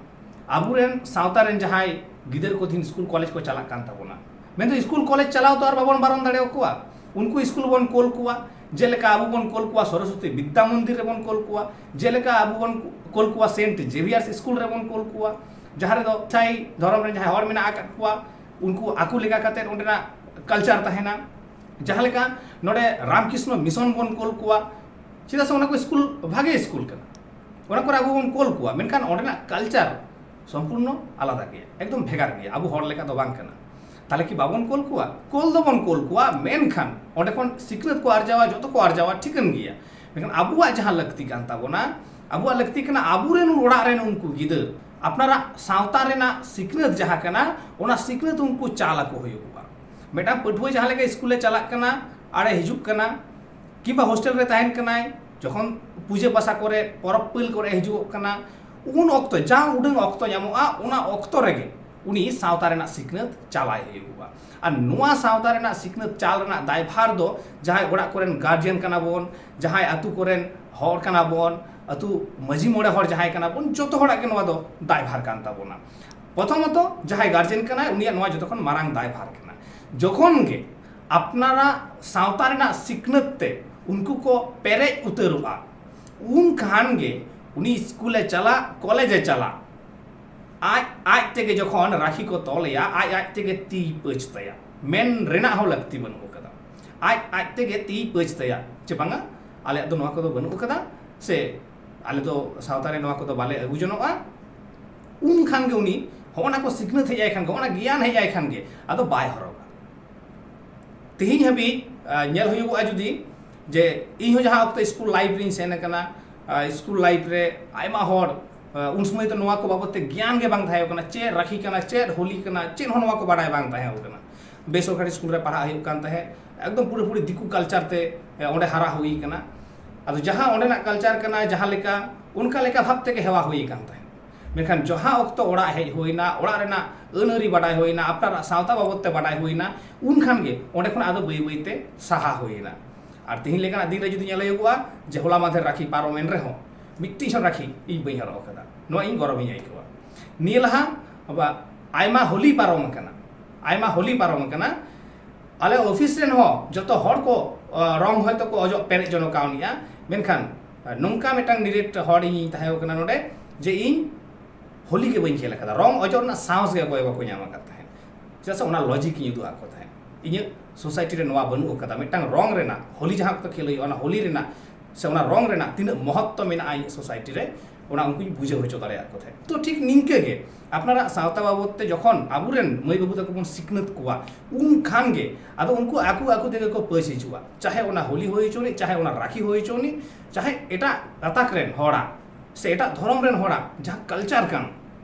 ᱟᱵᱚᱨᱮᱱ ᱥᱟᱶᱛᱟ ᱨᱮᱱ ᱡᱟᱦᱟᱸᱭ ᱜᱤᱫᱟᱹᱨ ᱠᱚ ᱛᱤᱦᱤᱧ ᱥᱠᱩᱞ ᱠᱚᱞᱮᱡᱽ ᱠᱚ ᱪᱟᱞᱟᱜ ᱠᱟᱱ ᱛᱟᱵᱚᱱᱟ᱾ ᱢᱮᱱᱫᱚ ᱥᱠᱩᱞ ᱠᱚᱞᱮᱡᱽ ᱪᱟᱞᱟᱣ ᱛᱚ ᱟᱨ ᱵᱟᱵᱚᱱ ᱵᱟᱨᱚᱱ ᱫᱟᱲᱮᱭᱟᱠᱚᱣᱟ, ᱩᱱᱠᱩ ᱥᱠᱩᱞ ᱵᱚᱱ ᱠᱳᱞ ᱠᱚᱣᱟ᱾ ᱡᱮᱞᱮᱠᱟ ᱟᱵᱚ ᱵᱚᱱ ᱠᱳᱞ ᱠᱚᱣᱟ ᱥᱚᱨᱚᱥᱚᱛᱤ ᱵᱤᱫᱽᱫᱟ ᱢᱚᱱᱫᱤᱨ ᱨᱮᱵᱚᱱ ᱠᱳᱞ ᱠᱚᱣᱟ, ᱡᱮᱞᱮᱠᱟ ᱟᱵᱚ ᱵᱚᱱ ᱠᱳᱞ ᱠᱚᱣᱟ ᱥᱮᱱᱴ ᱡᱮᱵᱷᱤᱭᱟᱨᱥ ᱥᱠᱩᱞ ᱨᱮᱵᱚᱱ ᱠᱳᱞ ᱠᱚᱣᱟ, ᱡᱟᱦᱟᱸ ᱨᱮᱫᱚ ᱤᱥᱟᱹᱭ ᱫᱷᱚᱨᱚᱢ ᱨᱮᱱ ᱡᱟᱦᱟᱸᱭ ᱦᱚᱲ ᱢᱮᱱᱟᱜ ᱟᱠᱟᱫ ᱠᱚᱣᱟ, ᱩᱱᱠᱩ ᱟᱠᱚ ᱞᱮᱠᱟ ᱠᱟᱛᱮᱫ ᱚᱸᱰᱮᱱᱟᱜ ᱠᱟᱞᱪᱟᱨ ᱛᱟᱦᱮᱱᱟ᱾ ᱡᱟᱦᱟᱸ ᱞᱮᱠᱟ ᱱᱚᱰᱮ ᱨᱟᱢᱠᱨᱤᱥᱱᱚ ᱢᱤᱥᱚᱱ ᱵᱚᱱ ᱠᱳᱞ ᱠᱚᱣᱟ, ᱪᱮᱫᱟᱜ ᱥᱮ ᱚᱱᱟ ᱠᱚ ᱥᱠᱩᱞ ᱵᱷᱟᱜᱮ ᱥᱠᱩᱞ ᱠᱟᱱᱟ, ᱚᱱᱟ ᱠᱚᱨᱮ ᱟᱵᱚ ᱵᱚᱱ ᱠᱳᱞ ᱠᱚᱣᱟ, ᱢᱮᱱᱠᱷᱟᱱ ᱚᱸᱰᱮᱱᱟᱜ ᱠᱟᱞᱪᱟᱨ ᱥᱚᱢᱯᱩᱨᱱᱚ ᱟᱞᱟᱫᱟ ᱜᱮᱭᱟ, ᱮᱠᱫᱚᱢ ᱵᱷᱮᱜᱟᱨ ᱜᱮᱭᱟ, ᱟᱵᱚ ᱦᱚᱲ ᱞᱮᱠᱟ ᱫᱚ ᱵᱟᱝ ᱠᱟᱱᱟ᱾ ᱛᱟᱦᱞᱮ ᱠᱤ ᱵᱟᱵᱚᱱ ᱠᱳᱞ ᱠᱚᱣᱟ? ᱠᱳᱞ ᱫᱚᱵᱚᱱ ᱠᱳᱞ ᱠᱚᱣᱟ, ᱢᱮᱱᱠᱷᱟᱱ ᱚᱸᱰᱮ ᱠᱷᱚᱱ ᱥᱤᱠᱷᱱᱟᱹᱛ ᱠᱚ ᱟᱨᱡᱟᱣᱟ, ᱡᱚᱛᱚ ᱠᱚ ᱟᱨᱡᱟᱣᱟ, ᱴᱷᱤᱠᱟᱹᱱ ᱜᱮᱭᱟ᱾ ᱢᱮᱱᱠᱷᱟᱱ ᱟᱵᱚᱣᱟᱜ ᱡᱟᱦᱟᱸ ᱞᱟᱹᱠᱛᱤ ᱠᱟᱱ ᱛᱟᱵᱚᱱᱟ, ᱟᱵᱚᱣᱟᱜ ᱞᱟᱹᱠᱛᱤ ᱠᱟᱱᱟ ᱟᱵᱚᱨᱮᱱ ᱚᱲᱟᱜ ᱨᱮᱱ ᱩᱱᱠᱩ ᱜᱤᱫᱟᱹᱨ ᱟᱯᱱᱟᱨᱟᱜ ᱥᱟᱶᱛᱟ ᱨᱮᱱᱟᱜ ᱥᱤᱠᱷᱱᱟᱹᱛ ᱡᱟᱦᱟᱸ ᱠᱟᱱᱟ, ᱚᱱᱟ ᱥᱤᱠᱷᱱᱟᱹᱛ ᱩᱱᱠᱩ ᱪᱟᱞ ᱟᱠᱚ ᱦᱩᱭᱩᱜᱼᱟ᱾ ᱢᱤᱫᱴᱟᱝ ᱯᱟᱹᱴᱷᱩᱣᱟᱹ ᱡᱟᱦᱟᱸ ᱞᱮᱠᱟ ᱥᱠᱩᱞᱮ ᱪᱟᱞᱟᱜ ᱠᱟᱱᱟ, ᱟᱲᱮ ᱦᱤᱡᱩᱜ ᱠᱟᱱᱟ, ᱠᱤᱝᱵᱟ ᱦᱳᱥᱴᱮᱞ ᱨᱮ ᱛᱟᱦᱮᱱ ᱠᱟᱱᱟᱭ, ᱡᱚᱠᱷᱚᱱ ᱯᱩᱡᱟᱹ ᱯᱟᱥᱟ ᱠᱚᱨᱮ, ᱯᱚᱨᱚᱵᱽ ᱯᱟᱹᱞ ᱠᱚᱨᱮ ᱦᱤᱡᱩᱜᱚᱜ ᱠᱟᱱᱟ, ᱩᱱ ᱚᱠᱛᱚ ᱡᱟ ᱩᱰᱟᱹᱝ ᱚᱠᱛᱚ ᱧᱟᱢᱚᱜᱼᱟ, ᱚᱱᱟ ᱚᱠᱛᱚ ᱨᱮᱜᱮ ᱩᱱᱤ ᱥᱟᱶᱛᱟ ᱨᱮᱱᱟᱜ ᱥᱤᱠᱷᱱᱟᱹᱛ ᱪᱟᱞᱟᱭ ᱦᱩᱭᱩᱜᱼᱟ᱾ ᱟᱨ ᱱᱚᱣᱟ ᱥᱟᱶᱛᱟ ᱨᱮᱱᱟᱜ ᱥᱤᱠᱷᱱᱟᱹᱛ ᱪᱟᱞ ᱨᱮᱱᱟᱜ ᱫᱟᱭᱵᱷᱟᱨ ᱫᱚ ᱡᱟᱦᱟᱸᱭ ᱚᱲᱟᱜ ᱠᱚᱨᱮᱱ ᱜᱟᱨᱡᱮᱱ ᱠᱟᱱᱟ ᱵᱚᱱ, ᱡᱟᱦᱟᱸᱭ ᱟᱹᱛᱩ ᱠᱚᱨᱮᱱ ᱦᱚᱲ ᱠᱟᱱᱟ ᱵᱚᱱ, ᱟᱹᱛᱩ ᱢᱟᱹᱡᱷᱤ ᱢᱚᱬᱮ ᱦᱚᱲ ᱡᱟᱦᱟᱸᱭ ᱠᱟᱱᱟ ᱵᱚᱱ, ᱡᱚᱛᱚ ᱦᱚᱲᱟᱜ ᱜᱮ ᱱᱚᱣᱟ ᱫᱚ ᱫᱟᱭᱵᱷᱟᱨ ᱠᱟᱱ ᱛᱟᱵᱚᱱᱟ᱾ ᱯᱨᱚᱛᱷᱚᱢᱚᱛᱚ ᱡᱟᱦᱟᱸᱭ ᱜᱟᱨᱡᱮᱱ ᱠᱟᱱᱟᱭ, ᱩᱱᱤᱭᱟᱜ ᱱᱚᱣᱟ ᱡᱚᱛᱚ ᱠᱷᱚᱱ ᱢᱟᱨᱟᱝ ᱫᱟᱭᱵᱷᱟᱨ ᱠᱟᱱᱟ᱾ ᱡᱚᱠᱷᱚᱱ ᱜᱮ ᱟᱯᱱᱟᱨᱟᱜ ᱥᱟᱶᱛᱟ ᱨᱮᱱᱟᱜ ᱥᱤᱠᱷᱱᱟᱹᱛ ᱛᱮ ᱩᱱᱠᱩ ᱠᱚ ᱯᱮᱨᱮᱡ ᱩᱛᱟᱹᱨᱚᱜᱼᱟ, ᱩᱱ ᱠᱷᱟᱱ ᱜᱮ ᱩᱱᱤ ᱥᱠᱩᱞᱮ ᱪᱟᱞᱟᱜ, ᱠᱚᱞᱮᱡᱮ ᱪᱟᱞᱟᱜ, ᱟᱡ ᱟᱡ ᱛᱮᱜᱮ ᱡᱚᱠᱷᱚᱱ ᱨᱟᱠᱷᱤ ᱠᱚ ᱛᱚᱞᱮᱭᱟ, ᱟᱡ ᱟᱡ ᱛᱮᱜᱮ ᱛᱤᱭ ᱯᱟᱹᱪ ᱛᱟᱭᱟ᱾ ᱢᱮᱱ ᱨᱮᱱᱟᱜ ᱦᱚᱸ ᱞᱟᱹᱠᱛᱤ ᱵᱟᱹᱱᱩᱜ ᱟᱠᱟᱫᱟ᱾ ᱟᱡ ᱟᱡ ᱛᱮᱜᱮ ᱛᱤᱭ ᱯᱟᱹᱪ ᱛᱟᱭᱟ, ᱪᱮ ᱵᱟᱝᱟ, ᱟᱞᱮᱭᱟᱜ ᱫᱚ ᱱᱚᱣᱟ ᱠᱚᱫᱚ ᱵᱟᱹᱱᱩᱜ ᱟᱠᱟᱫᱟ, ᱥᱮ ᱟᱞᱮ ᱫᱚ ᱥᱟᱶᱛᱟ ᱨᱮ ᱱᱚᱣᱟ ᱠᱚᱫᱚ ᱵᱟᱞᱮ ᱟᱹᱜᱩ ᱡᱚᱱᱚᱜᱼᱟ᱾ ᱩᱱ ᱠᱷᱟᱱ ᱜᱮ ᱩᱱᱤ ᱦᱚᱸᱜᱼᱚ ᱱᱟ ᱠᱚ ᱥᱤᱠᱷᱱᱟᱹᱛ ᱦᱮᱡ ᱟᱭ ᱠᱷᱟᱱ ᱜᱮ, ᱦᱚᱸᱜᱼᱚ ᱱᱟ ᱜᱮᱭᱟᱱ ᱦᱮᱡ ᱟᱭ ᱠᱷᱟᱱ ᱜᱮ ᱟᱫᱚ ᱵᱟᱭ ᱦᱚᱨᱚᱜᱟ᱾ ᱛᱮᱦᱮᱧ ᱦᱟᱹᱵᱤᱡ, ᱟᱸ, ᱧᱮᱞ ᱦᱩᱭᱩᱜᱚᱜᱼᱟ ᱡᱩᱫᱤ, ᱡᱮ ᱤᱧ ᱦᱚᱸ ᱡᱟᱦᱟᱸ ᱚᱠᱛᱚ ᱥᱠᱩᱞ ᱞᱟᱭᱤᱯᱷ ᱨᱤᱧ ᱥᱮᱱ ᱟᱠᱟᱱᱟ, ᱥᱠᱩᱞ ᱞᱟᱭᱤᱯᱷ ᱨᱮ ᱟᱭᱢᱟ ᱦᱚᱲ ᱩᱱ ᱥᱚᱢᱚᱭ ᱫᱚ ᱱᱚᱣᱟ ᱠᱚ ᱵᱟᱵᱚᱫ ᱛᱮ ᱜᱮᱭᱟᱱ ᱜᱮ ᱵᱟᱝ ᱛᱟᱦᱮᱸ ᱠᱟᱱᱟ᱾ ᱪᱮᱫ ᱨᱟᱠᱷᱤ ᱠᱟᱱᱟ, ᱪᱮᱫ ᱦᱳᱞᱤ ᱠᱟᱱᱟ, ᱪᱮᱫ ᱦᱚᱸ ᱱᱚᱣᱟ ᱠᱚ ᱵᱟᱰᱟᱭ ᱵᱟᱝ ᱛᱟᱦᱮᱸ ᱠᱟᱱᱟ᱾ ᱵᱮᱥᱚᱨᱠᱟᱨᱤ ᱥᱠᱩᱞ ᱨᱮ ᱯᱟᱲᱦᱟᱜ ᱦᱩᱭᱩᱜ ᱠᱟᱱ ᱛᱟᱦᱮᱸᱫ᱾ ᱮᱠᱫᱚᱢ ᱯᱩᱨᱟᱹᱯᱩᱨᱤ ᱫᱤᱠᱩ ᱠᱟᱞᱪᱟᱨ ᱛᱮ ᱚᱸᱰᱮ ᱦᱟᱨᱟ ᱦᱩᱭ ᱠᱟᱱᱟ᱾ ᱟᱫᱚ ᱡᱟᱦᱟᱸ ᱚᱸᱰᱮᱱᱟᱜ ᱠᱟᱞᱪᱟᱨ ᱠᱟᱱᱟ, ᱡᱟᱦᱟᱸ ᱞᱮᱠᱟ, ᱚᱱᱠᱟ ᱞᱮᱠᱟ ᱵᱷᱟᱵᱽ ᱛᱮᱜᱮ ᱦᱮᱣᱟ ᱦᱩᱭ ᱠᱟᱱ ᱛᱟᱦᱮᱸᱫ᱾ ᱢᱮᱱᱠᱷᱟᱱ ᱡᱟᱦᱟᱸ ᱚᱠᱛᱚ ᱚᱲᱟᱜ ᱦᱮᱡ ᱦᱩᱭᱱᱟ, ᱚᱲᱟᱜ ᱨᱮᱱᱟᱜ ᱟᱹᱱ ᱟᱹᱨᱤ ᱵᱟᱰᱟᱭ ᱦᱩᱭᱱᱟ, ᱟᱯᱱᱟᱨᱟᱜ ᱥᱟᱶᱛᱟ ᱵᱟᱵᱚᱫ ᱛᱮ ᱵᱟᱰᱟᱭ ᱦᱩᱭᱱᱟ, ᱩᱱ ᱠᱷᱟᱱ ᱜᱮ ᱚᱸᱰᱮ ᱠᱷᱚᱱ ᱟᱫᱚ ᱵᱟᱹᱭ ᱵᱟᱹᱭ ᱛᱮ ᱥᱟᱦᱟ ᱦᱩᱭᱱᱟ᱾ ᱟᱨ ᱛᱤᱦᱤᱧ ᱞᱮᱠᱟᱱᱟᱜ ᱫᱤᱱ ᱨᱮ ᱡᱩᱫᱤ ᱧᱮᱞ ᱦᱩᱭᱩᱜᱚᱜᱼᱟ, ᱡᱮ ᱦᱚᱞᱟ ᱢᱟᱫᱷᱮᱨ ᱨᱟᱠᱷᱤ ᱯᱟᱨᱚᱢᱮᱱ ᱨᱮᱦᱚᱸ ᱢᱤᱫᱴᱤᱡ ᱦᱚᱸ ᱨᱟᱠᱷᱤ ᱤᱧ ᱵᱟᱹᱧ ᱦᱚᱨᱚᱜ ᱟᱠᱟᱫᱟ, ᱱᱚᱣᱟ ᱤᱧ ᱜᱚᱨᱚᱵᱤᱧ ᱟᱹᱭᱠᱟᱹᱣᱟ᱾ ᱱᱤᱭᱟᱹ ᱞᱟᱦᱟ ᱟᱵᱟᱨ ᱟᱭᱢᱟ ᱦᱳᱞᱤ ᱯᱟᱨᱚᱢ ᱟᱠᱟᱱᱟ, ᱟᱭᱢᱟ ᱦᱳᱞᱤ ᱯᱟᱨᱚᱢ ᱟᱠᱟᱱᱟ᱾ ᱟᱞᱮ ᱚᱯᱷᱤᱥ ᱨᱮᱱ ᱦᱚᱸ ᱡᱚᱛᱚ ᱦᱚᱲ ᱠᱚ, ᱟ, ᱨᱚᱝ ᱦᱚᱭᱛᱳ ᱠᱚ ᱚᱡᱚᱜ ᱯᱮᱨᱮᱡ ᱡᱚᱱᱚ ᱠᱟᱣᱱᱤᱜᱼᱟ, ᱢᱮᱱᱠᱷᱟᱱ, ᱟ, ᱱᱚᱝᱠᱟ ᱢᱤᱫᱴᱟᱝ ᱱᱤᱨᱮᱴ ᱦᱚᱲ ᱤᱧᱤᱧ ᱛᱟᱦᱮᱸ ᱠᱟᱱᱟ ᱱᱚᱰᱮ, ᱡᱮ ᱤᱧ ᱦᱳᱞᱤ ᱜᱮ ᱵᱟᱹᱧ ᱠᱷᱮᱞ ᱟᱠᱟᱫᱟ᱾ ᱨᱚᱝ ᱚᱡᱚᱜ ᱨᱮᱱᱟᱜ ᱥᱟᱦᱚᱥ ᱜᱮ ᱚᱠᱚᱭ ᱵᱟᱠᱚ ᱧᱟᱢ ᱟᱠᱟᱫ ᱛᱟᱦᱮᱸᱫ, ᱪᱮᱫᱟᱜ ᱥᱮ ᱚᱱᱟ ᱞᱚᱡᱤᱠ ᱤᱧ ᱩᱫᱩᱜ ᱟᱫ ᱠᱚ ᱛᱟᱦᱮᱸᱫ᱾ ᱤᱧᱟᱹᱜ ᱥᱳᱥᱟᱭᱴᱤ ᱨᱮ ᱱᱚᱣᱟ ᱵᱟᱹᱱᱩᱜ ᱟᱠᱟᱫᱟ, ᱢᱤᱫᱴᱟᱝ ᱨᱚᱝ ᱨᱮᱱᱟᱜ, ᱦᱳᱞᱤ ᱡᱟᱦᱟᱸ ᱚᱠᱛᱚ ᱠᱷᱮᱞ ᱦᱩᱭᱩᱜᱼᱟ, ᱚᱱᱟ ᱦᱳᱞᱤ ᱨᱮᱱᱟᱜ ᱥᱮ ᱚᱱᱟ ᱨᱚᱝ ᱨᱮᱱᱟᱜ ᱛᱤᱱᱟᱹᱜ ᱢᱚᱦᱚᱛᱛᱚ ᱢᱮᱱᱟᱜᱼᱟ ᱤᱧᱟᱹᱜ ᱥᱳᱥᱟᱭᱴᱤ ᱨᱮ, ᱚᱱᱟ ᱩᱱᱠᱩᱧ ᱵᱩᱡᱷᱟᱹᱣ ᱦᱚᱪᱚ ᱫᱟᱲᱮᱭᱟᱫ ᱠᱚ ᱛᱟᱦᱮᱸᱫ᱾ ᱛᱚ, ᱴᱷᱤᱠ ᱱᱤᱝᱠᱟᱹ ᱜᱮ ᱟᱯᱱᱟᱨᱟᱜ ᱥᱟᱶᱛᱟ ᱵᱟᱵᱚᱫ ᱛᱮ ᱡᱚᱠᱷᱚᱱ ᱟᱵᱚᱨᱮᱱ ᱢᱟᱹᱭ ᱵᱟᱹᱵᱩ ᱛᱟᱠᱚ ᱵᱚᱱ ᱥᱤᱠᱷᱱᱟᱹᱛ ᱠᱚᱣᱟ, ᱩᱱ ᱠᱷᱟᱱ ᱜᱮ ᱟᱫᱚ ᱩᱱᱠᱩ ᱟᱠᱚ ᱟᱠᱚ ᱛᱮᱜᱮ ᱠᱚ ᱯᱟᱹᱥ ᱦᱤᱡᱩᱜᱼᱟ᱾ ᱪᱟᱦᱮ ᱚᱱᱟ ᱦᱳᱞᱤ ᱦᱩᱭ ᱦᱚᱪᱚᱱᱤᱡ, ᱪᱟᱦᱮ ᱚᱱᱟ ᱨᱟᱠᱷᱤ ᱦᱩᱭ ᱦᱚᱪᱚᱱᱤᱡ, ᱪᱟᱦᱮ ᱮᱴᱟᱜ ᱜᱟᱛᱟᱠ ᱨᱮᱱ ᱦᱚᱲᱟᱜ ᱥᱮ ᱮᱴᱟᱜ ᱫᱷᱚᱨᱚᱢ ᱨᱮᱱ ᱦᱚᱲᱟᱜ ᱡᱟᱦᱟᱸ ᱠᱟᱞᱪᱟᱨ ᱠᱟᱱ,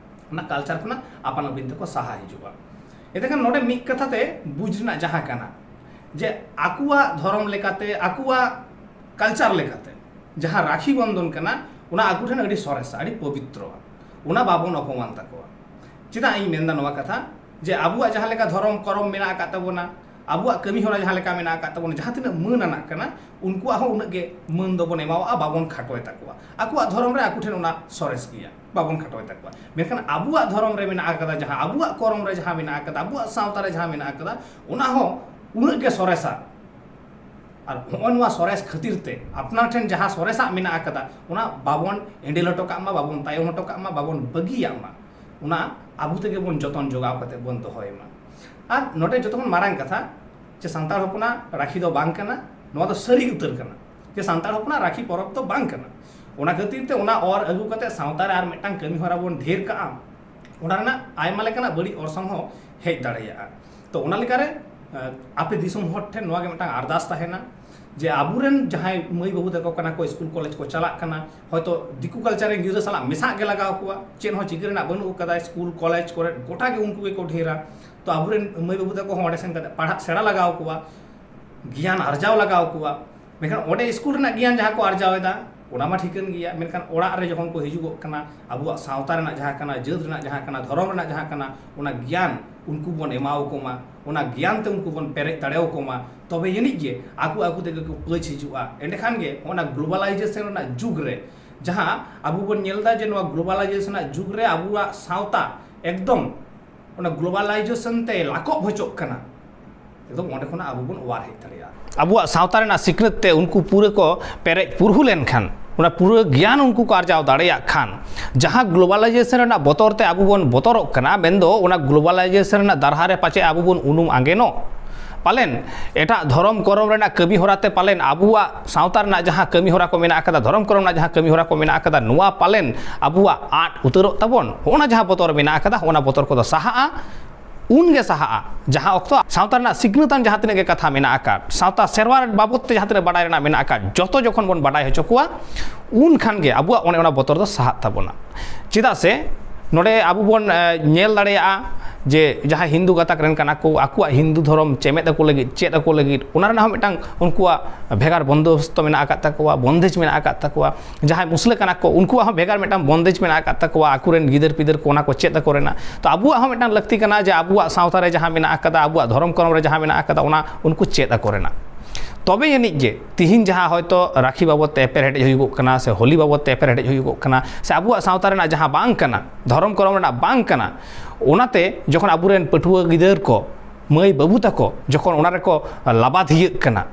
ᱚᱱᱟ ᱠᱟᱞᱪᱟᱨ ᱠᱷᱚᱱᱟᱜ ᱟᱯᱟᱱ ᱟᱹᱯᱤᱱ ᱛᱮᱠᱚ ᱥᱟᱦᱟ ᱦᱤᱡᱩᱜᱼᱟ᱾ ᱮᱱᱛᱮᱠᱷᱟᱱ ᱱᱚᱰᱮ ᱢᱤᱫ ᱠᱟᱛᱷᱟ ᱛᱮ ᱵᱩᱡᱽ ᱨᱮᱱᱟᱜ ᱡᱟᱦᱟᱸ ᱠᱟᱱᱟ, ᱡᱮ ᱟᱠᱚᱣᱟᱜ ᱫᱷᱚᱨᱚᱢ ᱞᱮᱠᱟᱛᱮ, ᱟᱠᱚᱣᱟᱜ ᱠᱟᱞᱪᱟᱨ ᱞᱮᱠᱟᱛᱮ ᱡᱟᱦᱟᱸ ᱨᱟᱠᱷᱤ ᱵᱚᱱᱫᱷᱚᱱ ᱠᱟᱱᱟ, ᱚᱱᱟ ᱟᱠᱚ ᱴᱷᱮᱱ ᱟᱹᱰᱤ ᱥᱚᱨᱮᱥᱟ, ᱟᱹᱰᱤ ᱯᱚᱵᱤᱛᱨᱚᱣᱟ᱾ ᱚᱱᱟ ᱵᱟᱵᱚᱱ ᱚᱯᱚᱢᱟᱱ ᱛᱟᱠᱚᱣᱟ᱾ ᱪᱮᱫᱟᱜ ᱤᱧ ᱢᱮᱱᱫᱟ ᱱᱚᱣᱟ ᱠᱟᱛᱷᱟ? ᱡᱮ ᱟᱵᱚᱣᱟᱜ ᱡᱟᱦᱟᱸ ᱞᱮᱠᱟ ᱫᱷᱚᱨᱚᱢ ᱠᱚᱨᱚᱢ ᱢᱮᱱᱟᱜ ᱟᱠᱟᱫ ᱛᱟᱵᱚᱱᱟ, ᱟᱵᱚᱣᱟᱜ ᱠᱟᱹᱢᱤ ᱦᱚᱨᱟ ᱡᱟᱦᱟᱸ ᱞᱮᱠᱟ ᱢᱮᱱᱟᱜ ᱟᱠᱟᱫ ᱛᱟᱵᱚᱱᱟ, ᱡᱟᱦᱟᱸ ᱛᱤᱱᱟᱹᱜ ᱢᱟᱹᱱ ᱟᱱᱟᱜ ᱠᱟᱱᱟ, ᱩᱱᱠᱩᱣᱟᱜ ᱦᱚᱸ ᱩᱱᱟᱹᱜ ᱜᱮ ᱢᱟᱹᱱ ᱫᱚᱵᱚᱱ ᱮᱢᱟᱣᱟᱜᱼᱟ, ᱵᱟᱵᱚᱱ ᱠᱷᱟᱴᱚᱭ ᱛᱟᱠᱚᱣᱟ᱾ ᱟᱠᱚᱣᱟᱜ ᱫᱷᱚᱨᱚᱢ ᱨᱮ ᱟᱠᱚ ᱴᱷᱮᱱ ᱚᱱᱟ ᱥᱚᱨᱮᱥ ᱜᱮᱭᱟ, ᱵᱟᱵᱚᱱ ᱠᱷᱟᱴᱚᱭ ᱛᱟᱠᱚᱣᱟ᱾ ᱢᱮᱱᱠᱷᱟᱱ ᱟᱵᱚᱣᱟᱜ ᱫᱷᱚᱨᱚᱢ ᱨᱮ ᱢᱮᱱᱟᱜ ᱟᱠᱟᱫᱟ, ᱡᱟᱦᱟᱸ ᱟᱵᱚᱣᱟᱜ ᱠᱚᱨᱚᱢ ᱨᱮ ᱡᱟᱦᱟᱸ ᱢᱮᱱᱟᱜ ᱟᱠᱟᱫᱟ, ᱟᱵᱚᱣᱟᱜ ᱥᱟᱶᱛᱟ ᱨᱮ ᱡᱟᱦᱟᱸ ᱢᱮᱱᱟᱜ ᱟᱠᱟᱫᱟ, ᱚᱱᱟ ᱦᱚᱸ ᱩᱱᱟᱹᱜ ᱜᱮ ᱥᱚᱨᱮᱥᱟ᱾ ᱟᱨ ᱦᱚᱸᱜᱼᱚ ᱱᱚᱣᱟ ᱥᱚᱨᱮᱥ ᱠᱷᱟᱹᱛᱤᱨ ᱛᱮ ᱟᱯᱱᱟᱨ ᱴᱷᱮᱱ ᱡᱟᱦᱟᱸ ᱥᱚᱨᱮᱥᱟᱜ ᱢᱮᱱᱟᱜ ᱟᱠᱟᱫᱟ, ᱚᱱᱟ ᱵᱟᱵᱚᱱ ᱮᱸᱰᱮᱞ ᱦᱚᱴᱚ ᱠᱟᱜ ᱢᱟ, ᱵᱟᱵᱚᱱ ᱛᱟᱭᱚᱢ ᱦᱚᱴᱚ ᱠᱟᱜ ᱢᱟ, ᱵᱟᱵᱚᱱ ᱵᱟᱹᱜᱤᱭᱟᱜ ᱢᱟ᱾ ᱚᱱᱟ ᱟᱵᱚ ᱛᱮᱜᱮ ᱵᱚᱱ ᱡᱚᱛᱚᱱ ᱡᱚᱜᱟᱣ ᱠᱟᱛᱮ ᱵᱚᱱ ᱫᱚᱦᱚᱭ ᱢᱟ᱾ ᱟᱨ ᱱᱚᱰᱮ ᱡᱚᱛᱚ ᱠᱷᱚᱱ ᱢᱟᱨᱟᱝ ᱠᱟᱛᱷᱟ, ᱡᱮ ᱥᱟᱱᱛᱟᱲ ᱦᱚᱯᱚᱱᱟᱜ ᱨᱟᱠᱷᱤ ᱫᱚ ᱵᱟᱝ ᱠᱟᱱᱟ, ᱱᱚᱣᱟ ᱫᱚ ᱥᱟᱹᱨᱤ ᱩᱛᱟᱹᱨ ᱠᱟᱱᱟ᱾ ᱡᱮ ᱥᱟᱱᱛᱟᱲ ᱦᱚᱯᱚᱱᱟᱜ ᱨᱟᱠᱷᱤ ᱯᱚᱨᱚᱵᱽ ᱫᱚ ᱵᱟᱝ ᱠᱟᱱᱟ᱾ ᱚᱱᱟ ᱠᱷᱟᱹᱛᱤᱨ ᱛᱮ ᱚᱱᱟ ᱚᱨ ᱟᱹᱜᱩ ᱠᱟᱛᱮ ᱥᱟᱶᱛᱟ ᱨᱮ ᱟᱨ ᱢᱤᱫᱴᱟᱝ ᱠᱟᱹᱢᱤ ᱦᱚᱨᱟ ᱵᱚᱱ ᱰᱷᱮᱨ ᱠᱟᱜᱼᱟ, ᱚᱱᱟ ᱨᱮᱱᱟᱜ ᱟᱭᱢᱟ ᱞᱮᱠᱟᱱᱟᱜ ᱵᱟᱹᱲᱤᱡ ᱚᱨᱥᱚᱝ ᱦᱚᱸ ᱦᱮᱡ ᱫᱟᱲᱮᱭᱟᱜᱼᱟ᱾ ᱛᱚ, ᱚᱱᱟ ᱞᱮᱠᱟᱨᱮ, ᱟᱸ, ᱟᱯᱮ ᱫᱤᱥᱚᱢ ᱦᱚᱲ ᱴᱷᱮᱱ ᱱᱚᱣᱟ ᱜᱮ ᱢᱤᱫᱴᱟᱝ ᱟᱨᱫᱟᱥ ᱛᱟᱦᱮᱱᱟ, ᱡᱮ ᱟᱵᱚᱨᱮᱱ ᱡᱟᱦᱟᱸᱭ ᱢᱟᱹᱭ ᱵᱟᱹᱵᱩ ᱛᱟᱠᱚ ᱠᱟᱱᱟ ᱠᱚ, ᱥᱠᱩᱞ ᱠᱚᱞᱮᱡᱽ ᱠᱚ ᱪᱟᱞᱟᱜ ᱠᱟᱱᱟ, ᱦᱚᱭᱛᱳ ᱫᱤᱠᱩ ᱠᱟᱞᱪᱟᱨ ᱨᱮᱱ ᱜᱤᱫᱽᱨᱟᱹ ᱥᱟᱞᱟᱜ ᱢᱮᱥᱟᱜ ᱜᱮ ᱞᱟᱜᱟᱣ ᱠᱚᱣᱟ, ᱪᱮᱫ ᱦᱚᱸ ᱪᱤᱠᱟᱹ ᱨᱮᱱᱟᱜ ᱵᱟᱹᱱᱩᱜ ᱟᱠᱟᱫᱟ, ᱥᱠᱩᱞ ᱠᱚᱞᱮᱡᱽ ᱠᱚᱨᱮ ᱜᱚᱴᱟ ᱜᱮ ᱩᱱᱠᱩ ᱜᱮᱠᱚ ᱰᱷᱮᱨᱟ᱾ ᱛᱚ ᱟᱵᱚᱨᱮᱱ ᱢᱟᱹᱭ ᱵᱟᱹᱵᱩ ᱛᱟᱠᱚ ᱦᱚᱸ ᱚᱸᱰᱮ ᱥᱮᱱ ᱠᱟᱛᱮ ᱯᱟᱲᱦᱟᱜ ᱥᱮᱬᱟ ᱞᱟᱜᱟᱣ ᱠᱚᱣᱟ, ᱜᱮᱭᱟᱱ ᱟᱨᱡᱟᱣ ᱞᱟᱜᱟᱣ ᱠᱚᱣᱟ᱾ ᱢᱮᱱᱠᱷᱟᱱ ᱚᱸᱰᱮ ᱥᱠᱩᱞ ᱨᱮᱱᱟᱜ ᱜᱮᱭᱟᱱ ᱡᱟᱦᱟᱸ ᱠᱚ ᱟᱨᱡᱟᱣ ᱮᱫᱟ, ᱚᱱᱟ ᱢᱟ ᱴᱷᱤᱠᱟᱹᱱ ᱜᱮᱭᱟ, ᱢᱮᱱᱠᱷᱟᱱ ᱚᱲᱟᱜ ᱨᱮ ᱡᱚᱠᱷᱚᱱ ᱠᱚ ᱦᱤᱡᱩᱜᱚᱜ ᱠᱟᱱᱟ, ᱟᱵᱚᱣᱟᱜ ᱥᱟᱶᱛᱟ ᱨᱮᱱᱟᱜ ᱡᱟᱦᱟᱸ ᱠᱟᱱᱟ, ᱡᱟᱹᱛ ᱨᱮᱱᱟᱜ ᱡᱟᱦᱟᱸ ᱠᱟᱱᱟ, ᱫᱷᱚᱨᱚᱢ ᱨᱮᱱᱟᱜ ᱡᱟᱦᱟᱸ ᱠᱟᱱᱟ, ᱚᱱᱟ ᱜᱮᱭᱟᱱ ᱩᱱᱠᱩ ᱵᱚᱱ ᱮᱢᱟᱣ ᱠᱚ ᱢᱟ, ᱚᱱᱟ ᱜᱮᱭᱟᱱ ᱛᱮ ᱩᱱᱠᱩ ᱵᱚᱱ ᱯᱮᱨᱮᱡ ᱫᱟᱲᱮᱭᱟᱠᱚ ᱢᱟ, ᱛᱚᱵᱮ ᱡᱟᱹᱱᱤᱡ ᱜᱮ ᱟᱠᱚ ᱟᱠᱚ ᱛᱮᱜᱮ ᱠᱚ ᱯᱟᱹᱪ ᱦᱤᱡᱩᱜᱼᱟ᱾ ᱮᱸᱰᱮᱠᱷᱟᱱ ᱜᱮ ᱚᱱᱟ ᱜᱞᱳᱵᱟᱞᱟᱭᱡᱮᱥᱚᱱ ᱨᱮᱱᱟᱜ ᱡᱩᱜᱽ ᱨᱮ, ᱡᱟᱦᱟᱸ ᱟᱵᱚ ᱵᱚᱱ ᱧᱮᱞ ᱮᱫᱟ ᱡᱮ ᱱᱚᱣᱟ ᱜᱞᱳᱵᱟᱞᱟᱭᱡᱮᱥᱚᱱ ᱨᱮᱱᱟᱜ ᱡᱩᱜᱽ ᱨᱮ ᱟᱵᱚᱣᱟᱜ ᱥᱟᱶᱛᱟ ᱮᱠᱫᱚᱢ ᱚᱱᱟ ᱜᱞᱳᱵᱟᱞᱟᱭᱡᱮᱥᱚᱱ ᱛᱮ ᱞᱟᱠᱚᱵ ᱦᱚᱪᱚᱜ ᱠᱟᱱᱟ, ᱮᱠᱫᱚᱢ ᱚᱸᱰᱮ ᱠᱷᱚᱱᱟᱜ ᱟᱵᱚ ᱵᱚᱱ ᱚᱣᱟᱨ ᱦᱮᱡ ᱫᱟᱲᱮᱭᱟᱜᱼᱟ᱾ ᱟᱵᱚᱣᱟᱜ ᱥᱟᱶᱛᱟ ᱨᱮᱱᱟᱜ ᱥᱤᱠᱷᱱᱟᱹᱛ ᱛᱮ ᱩᱱᱠᱩ ᱯᱩᱨᱟᱹ ᱠᱚ ᱯᱮᱨᱮᱡ ᱯᱩᱨᱦᱩ ᱞᱮᱱᱠᱷᱟᱱ, ᱚᱱᱟ ᱯᱩᱨᱟᱹ ᱜᱮᱭᱟᱱ ᱩᱱᱠᱩ ᱠᱚ ᱟᱨᱡᱟᱣ ᱫᱟᱲᱮᱭᱟᱜ ᱠᱷᱟᱱ, ᱡᱟᱦᱟᱸ ᱜᱞᱳᱵᱟᱞᱟᱭᱡᱮᱥᱚᱱ ᱨᱮᱱᱟᱜ ᱵᱚᱛᱚᱨ ᱛᱮ ᱟᱵᱚ ᱵᱚᱱ ᱵᱚᱛᱚᱨᱚᱜ ᱠᱟᱱᱟ, ᱢᱮᱱᱫᱚ ᱚᱱᱟ ᱜᱞᱳᱵᱟᱞᱟᱭᱡᱮᱥᱚᱱ ᱨᱮᱱᱟᱜ ᱫᱟᱨᱦᱟ ᱨᱮ ᱯᱟᱪᱮ ᱟᱵᱚ ᱵᱚᱱ ᱩᱱᱩᱢ ᱟᱸᱜᱮᱱᱚᱜ, ᱯᱟᱞᱮᱱ ᱮᱴᱟᱜ ᱫᱷᱚᱨᱚᱢ ᱠᱚᱨᱚᱢ ᱨᱮᱱᱟᱜ ᱠᱟᱹᱢᱤ ᱦᱚᱨᱟ ᱛᱮ ᱯᱟᱞᱮᱱ ᱟᱵᱚᱣᱟᱜ ᱥᱟᱶᱛᱟ ᱨᱮᱱᱟᱜ ᱡᱟᱦᱟᱸ ᱠᱟᱹᱢᱤ ᱦᱚᱨᱟ ᱠᱚ ᱢᱮᱱᱟᱜ ᱟᱠᱟᱫᱟ, ᱫᱷᱚᱨᱚᱢ ᱠᱚᱨᱚᱢ ᱨᱮᱱᱟᱜ ᱡᱟᱦᱟᱸ ᱠᱟᱹᱢᱤ ᱦᱚᱨᱟ ᱠᱚ ᱢᱮᱱᱟᱜ ᱟᱠᱟᱫᱟ, ᱱᱚᱣᱟ ᱯᱟᱞᱮᱱ ᱟᱵᱚᱣᱟᱜ ᱟᱫ ᱩᱛᱟᱹᱨᱚᱜ ᱛᱟᱵᱚᱱ, ᱚᱱᱟ ᱡᱟᱦᱟᱸ ᱵᱚᱛᱚᱨ ᱢᱮᱱᱟᱜ ᱟᱠᱟᱫᱟ, ᱚᱱᱟ ᱵᱚᱛᱚᱨ ᱠᱚᱫᱚ ᱥᱟᱦᱟᱜᱼᱟ᱾ ᱩᱱ ᱜᱮ ᱥᱟᱦᱟᱜᱼᱟ, ᱡᱟᱦᱟᱸ ᱚᱠᱛᱚ ᱥᱟᱶᱛᱟ ᱨᱮᱱᱟᱜ ᱥᱤᱠᱷᱱᱟᱹᱛᱟᱱ ᱡᱟᱦᱟᱸ ᱛᱤᱱᱟᱹᱜ ᱜᱮ ᱠᱟᱛᱷᱟ ᱢᱮᱱᱟᱜ ᱟᱠᱟᱫ, ᱥᱟᱶᱛᱟ ᱥᱮᱨᱣᱟ ᱵᱟᱵᱚᱫ ᱛᱮ ᱡᱟᱦᱟᱸ ᱛᱤᱱᱟᱹᱜ ᱵᱟᱰᱟᱭ ᱨᱮᱱᱟᱜ ᱢᱮᱱᱟᱜ ᱟᱠᱟᱫ, ᱡᱚᱛᱚ ᱡᱚᱠᱷᱚᱱ ᱵᱚᱱ ᱵᱟᱰᱟᱭ ᱦᱚᱪᱚ ᱠᱚᱣᱟ, ᱩᱱ ᱠᱷᱟᱱ ᱜᱮ ᱟᱵᱚᱣᱟᱜ ᱚᱱᱮ ᱚᱱᱟ ᱵᱚᱛᱚᱨ ᱫᱚ ᱥᱟᱦᱟᱜ ᱛᱟᱵᱚᱱᱟ᱾ ᱪᱮᱫᱟᱜ ᱥᱮ ᱱᱚᱰᱮ ᱟᱵᱚ ᱵᱚᱱ, ᱮ, ᱧᱮᱞ ᱫᱟᱲᱮᱭᱟᱜᱼᱟ ᱡᱮ ᱡᱟᱦᱟᱸᱭ ᱦᱤᱱᱫᱩ ᱜᱟᱛᱟᱠ ᱨᱮᱱ ᱠᱟᱱᱟ ᱠᱚ, ᱟᱠᱚᱣᱟᱜ ᱦᱤᱱᱫᱩ ᱫᱷᱚᱨᱚᱢ ᱪᱮᱢᱮᱫ ᱟᱠᱚ ᱞᱟᱹᱜᱤᱫ, ᱪᱮᱫ ᱟᱠᱚ ᱞᱟᱹᱜᱤᱫ, ᱚᱱᱟ ᱨᱮᱱᱟᱜ ᱦᱚᱸ ᱢᱤᱫᱴᱟᱝ ᱩᱱᱠᱩᱣᱟᱜ ᱵᱷᱮᱜᱟᱨ ᱵᱚᱱᱫᱳᱵᱚᱥᱛᱚ ᱢᱮᱱᱟᱜ ᱟᱠᱟᱫ ᱛᱟᱠᱚᱣᱟ, ᱵᱚᱱᱫᱮᱡᱽ ᱢᱮᱱᱟᱜ ᱟᱠᱟᱫ ᱛᱟᱠᱚᱣᱟ᱾ ᱡᱟᱦᱟᱸᱭ ᱢᱩᱥᱞᱟᱹ ᱠᱟᱱᱟ ᱠᱚ, ᱩᱱᱠᱩᱣᱟᱜ ᱦᱚᱸ ᱵᱷᱮᱜᱟᱨ ᱢᱤᱫᱴᱟᱝ ᱵᱚᱱᱫᱮᱡᱽ ᱢᱮᱱᱟᱜ ᱟᱠᱟᱫ ᱛᱟᱠᱚᱣᱟ, ᱟᱠᱚᱨᱮᱱ ᱜᱤᱫᱟᱹᱨ ᱯᱤᱫᱟᱹᱨ ᱠᱚ ᱚᱱᱟ ᱠᱚ ᱪᱮᱫ ᱟᱠᱚ ᱨᱮᱱᱟᱜ᱾ ᱛᱚ ᱟᱵᱚᱣᱟᱜ ᱦᱚᱸ ᱢᱤᱫᱴᱟᱝ ᱞᱟᱹᱠᱛᱤ ᱠᱟᱱᱟ ᱡᱮ ᱟᱵᱚᱣᱟᱜ ᱥᱟᱶᱛᱟ ᱨᱮ ᱡᱟᱦᱟᱸ ᱢᱮᱱᱟᱜ ᱟᱠᱟᱫᱟ, ᱟᱵᱚᱣᱟᱜ ᱫᱷᱚᱨᱚᱢ ᱠᱚᱨᱚᱢ ᱨᱮ ᱡᱟᱦᱟᱸ ᱢᱮᱱᱟᱜ ᱟᱠᱟᱫᱟ, ᱚᱱᱟ ᱩᱱᱠᱩ ᱪᱮᱫ ᱟᱠᱚ ᱨᱮᱱᱟᱜ᱾ ᱛᱚᱵᱮ ᱟᱹᱱᱤᱡ ᱜᱮ ᱛᱤᱦᱤᱧ ᱡᱟᱦᱟᱸ ᱦᱚᱭᱛᱳ ᱨᱟᱠᱷᱤ ᱵᱟᱵᱚᱫ ᱛᱮ ᱮᱯᱮᱨᱦᱮᱰᱮᱡ ᱦᱩᱭᱩᱜᱚᱜ ᱠᱟᱱᱟ, ᱥᱮ ᱦᱳᱞᱤ ᱵᱟᱵᱚᱫ ᱛᱮ ᱮᱯᱮᱨᱦᱮᱰᱮᱡ ᱦᱩᱭᱩᱜᱚᱜ ᱠᱟᱱᱟ, ᱥᱮ ᱟᱵᱚᱣᱟᱜ ᱥᱟᱶᱛᱟ ᱨᱮᱱᱟᱜ ᱡᱟᱦᱟᱸ ᱵᱟᱝ ᱠᱟᱱᱟ, ᱫᱷᱚᱨᱚᱢ ᱠᱚᱨᱚᱢ ᱨᱮᱱᱟᱜ ᱵᱟᱝ ᱠᱟᱱᱟ, ᱚᱱᱟᱛᱮ ᱡᱚᱠᱷᱚᱱ ᱟᱵᱚᱨᱮᱱ ᱯᱟᱹᱴᱷᱩᱣᱟᱹ ᱜᱤᱫᱟᱹᱨ ᱠᱚ, ᱢᱟᱹᱭ ᱵᱟᱹᱵᱩ ᱛᱟᱠᱚ ᱡᱚᱠᱷᱚᱱ ᱚᱱᱟ ᱨᱮᱠᱚ ᱞᱟᱵᱟᱫᱷᱤᱭᱟᱹᱜ ᱠᱟᱱᱟ,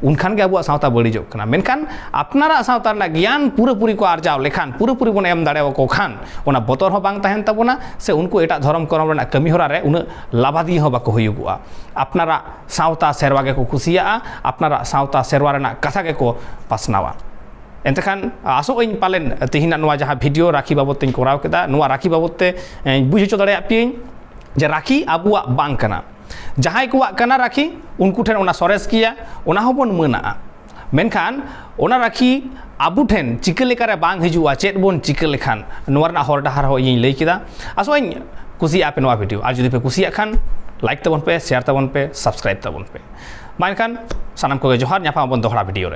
ᱩᱱᱠᱷᱟᱱ ᱜᱮ ᱟᱵᱚᱣᱟᱜ ᱥᱟᱶᱛᱟ ᱵᱟᱹᱲᱤᱡᱚᱜ ᱠᱟᱱᱟ᱾ ᱢᱮᱱᱠᱷᱟᱱ ᱟᱯᱱᱟᱨᱟᱜ ᱥᱟᱶᱛᱟ ᱨᱮᱱᱟᱜ ᱜᱮᱭᱟᱱ ᱯᱩᱨᱟᱹᱯᱩᱨᱤ ᱠᱚ ᱟᱨᱡᱟᱣ ᱞᱮᱠᱷᱟᱱ, ᱯᱩᱨᱟᱹᱯᱩᱨᱤ ᱵᱚᱱ ᱮᱢ ᱫᱟᱲᱮᱭᱟᱠᱚ ᱠᱷᱟᱱ, ᱚᱱᱟ ᱵᱚᱛᱚᱨ ᱦᱚᱸ ᱵᱟᱝ ᱛᱟᱦᱮᱱ ᱛᱟᱵᱚᱱᱟ, ᱥᱮ ᱩᱱᱠᱩ ᱮᱴᱟᱜ ᱫᱷᱚᱨᱚᱢ ᱠᱚᱨᱚᱢ ᱨᱮᱱᱟᱜ ᱠᱟᱹᱢᱤ ᱦᱚᱨᱟ ᱨᱮ ᱩᱱᱟᱹᱜ ᱞᱟᱵᱟᱫᱤᱭᱟᱹ ᱦᱚᱸ ᱵᱟᱠᱚ ᱦᱩᱭᱩᱜᱚᱜᱼᱟ᱾ ᱟᱯᱱᱟᱨᱟᱜ ᱥᱟᱶᱛᱟ ᱥᱮᱨᱣᱟ ᱜᱮᱠᱚ ᱠᱩᱥᱤᱭᱟᱜᱼᱟ, ᱟᱯᱱᱟᱨᱟᱜ ᱥᱟᱶᱛᱟ ᱥᱮᱨᱣᱟ ᱨᱮᱱᱟᱜ ᱠᱟᱛᱷᱟ ᱜᱮᱠᱚ ᱯᱟᱥᱱᱟᱣᱟ᱾ ᱮᱱᱛᱮᱠᱷᱟᱱ ᱟᱥᱚᱜ ᱟᱹᱧ ᱯᱟᱞᱮᱱ ᱛᱮᱦᱮᱧᱟᱜ ᱱᱚᱣᱟ ᱡᱟᱦᱟᱸ ᱵᱷᱤᱰᱤᱭᱳ ᱨᱟᱠᱷᱤ ᱵᱟᱵᱚᱫ ᱛᱮᱧ ᱠᱚᱨᱟᱣ ᱠᱮᱫᱟ, ᱱᱚᱣᱟ ᱨᱟᱠᱷᱤ ᱵᱟᱵᱚᱫ ᱛᱮ, ᱮᱸ, ᱵᱩᱡᱽ ᱦᱚᱪᱚ ᱫᱟᱲᱮᱭᱟᱜ ᱯᱮᱭᱟᱹᱧ ᱡᱮ ᱨᱟᱠᱷᱤ ᱟᱵᱚᱣᱟᱜ ᱵᱟᱝ ᱠᱟᱱᱟ᱾ ᱡᱟᱦᱟᱸᱭ ᱠᱚᱣᱟᱜ ᱠᱟᱱᱟ ᱨᱟᱠᱷᱤ, ᱩᱱᱠᱩ ᱴᱷᱮᱱ ᱚᱱᱟ ᱥᱚᱨᱮᱥ ᱜᱮᱭᱟ, ᱚᱱᱟ ᱦᱚᱸᱵᱚᱱ ᱢᱟᱹᱱᱟᱜᱼᱟ᱾ ᱢᱮᱱᱠᱷᱟᱱ ᱚᱱᱟ ᱨᱟᱹᱠᱷᱤ ᱟᱵᱚ ᱴᱷᱮᱱ ᱪᱤᱠᱟᱹ ᱞᱮᱠᱟᱨᱮ ᱵᱟᱝ ᱦᱤᱡᱩᱜᱼᱟ, ᱪᱮᱫ ᱵᱚᱱ ᱪᱤᱠᱟᱹ ᱞᱮᱠᱷᱟᱱ, ᱱᱚᱣᱟ ᱨᱮᱱᱟᱜ ᱦᱚᱨ ᱰᱟᱦᱟᱨ ᱦᱚᱸ ᱤᱧᱤᱧ ᱞᱟᱹᱭ ᱠᱮᱫᱟ᱾ ᱟᱥᱚᱜ ᱟᱹᱧ ᱠᱩᱥᱤᱭᱟᱜᱼᱟ ᱯᱮ ᱱᱚᱣᱟ ᱵᱷᱤᱰᱤᱭᱳ, ᱟᱨ ᱡᱩᱫᱤ ᱯᱮ ᱠᱩᱥᱤᱭᱟᱜ ᱠᱷᱟᱱ ᱞᱟᱭᱤᱠ ᱛᱟᱵᱚᱱ ᱯᱮ, ᱥᱮᱭᱟᱨ ᱛᱟᱵᱚᱱ ᱯᱮ, ᱥᱟᱵᱥᱠᱨᱟᱭᱤᱵ ᱛᱟᱵᱚᱱ ᱯᱮ᱾ ᱢᱟ ᱮᱱᱠᱷᱟᱱ ᱥᱟᱱᱟᱢ ᱠᱚᱜᱮ ᱡᱚᱦᱟᱨ, ᱧᱟᱯᱟᱢ ᱟᱵᱚᱱ ᱫᱚᱦᱲᱟ ᱵᱷᱤᱰᱤᱭᱳ ᱨᱮ᱾